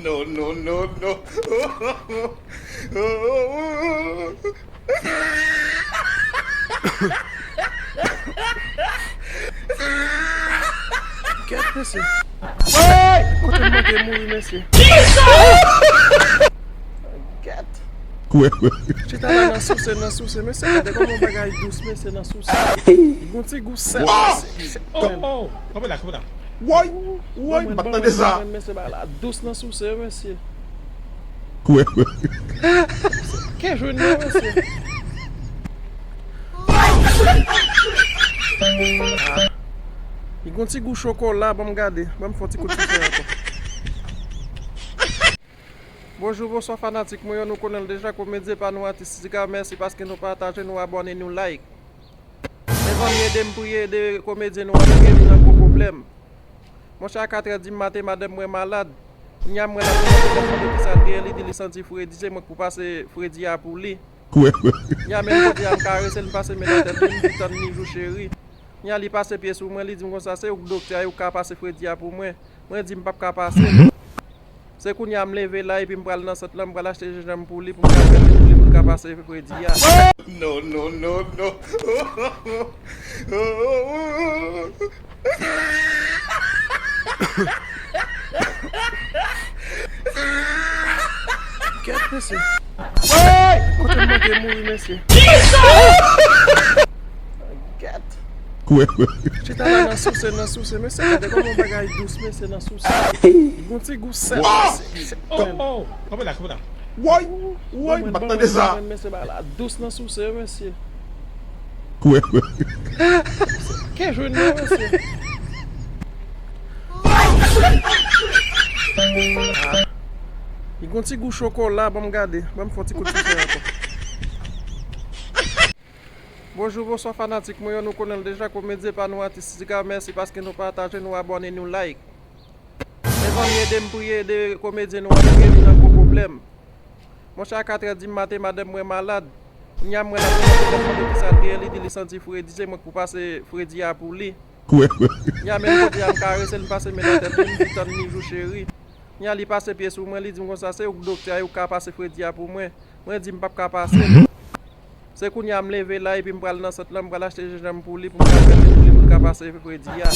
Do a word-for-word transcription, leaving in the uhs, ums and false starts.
No, no, no, no. Gèt, mesye. Woy! Kote m manke mouri, mesye. Gèt. Chita la nan souse, nan souse. Mesye, gade kòman bagay dous, mesye, nan souse. Gon ti gou sèl, mesye. Oh, oh, kanpe la, kanpe la. Woy! Woy, m pa t tande sa. Mesye, bagay la dous nan souse, mesye. Kè jwenn mwen, mesye. Li gon ti gou chokola, ban m gade. Ban m fè yon ti kout souse ankò. Bonjou, bonswa fanatik mwen yo, nou konnen l deja, komedyen pa nou, atis Tika, mèsi paske nou pataje, nou abòne, nou like. Mezanmi, ede m priye, ede komedyen nou an, nou gen nan gwo pwoblèm. Monchè, a katrè di maten, madanm mwen malad. Kounya m wè l ap mande kisa l genyen, li di li santi fredi, se mwen k pou pase fredi a pou li. Kounya menm kote a m karese l, m pase men nan tèt li, m di tann li jou cheri. Kounya li pase pye sou mwen, li di m konsa, se ou k doktè a, e ou k ka pase fredi a pou mwen. Mwen di m p ap ka pase. Se kounya m leve la epi m pral nan sant lan, m pral achte jenjanm pou li, pou m ka fè ti pou li, pou l ka pase fredi a. No, no, no, no. Gèt, mesye. Woy! Kote m manke mouri, mesye. Gèt. Chita la nan souse, nan souse, mesye, gade kòman bagay dous, mesye, nan souse. Gon ti gou sèl, mesye. Oh, oh, kanpe la, kanpe la. Woy, woy, m pa t tande sa. Mesye, bagay la dous nan souse, mesye. Kè jwenn mwen, mesye. Li gon ti gou chokola, ban m gade. Ban m fè yon ti kout souse ankò. Bonjou, bonswa fanatik mwen yo, nou konnen l deja, komedyen pa nou, atis Tika, mèsi paske nou pataje, nou abòne, nou like. Mezanmi, ede m priye, ede komedyen nou an, nou gen nan gwo pwoblèm. Monchè, a katrè di maten, madanm mwen malad. Kounya m wè l ap mande kisa l genyen, li di li santi fredi, se mwen k pou pase fredi a pou li. Kounya menm kote a m karese l, m pase men nan tèt li, m di tann li jou cheri. Kounya li pase pye sou mwen, li di m konsa, se ou k doktè a, e ou k ka pase fredi a pou mwen. Mwen di m p ap ka pase. Se kounya m leve la epi m pral nan sant lan, m pral achte jenjanm pou li, pou m ka fè ti pou li, pou l ka pase fredi a.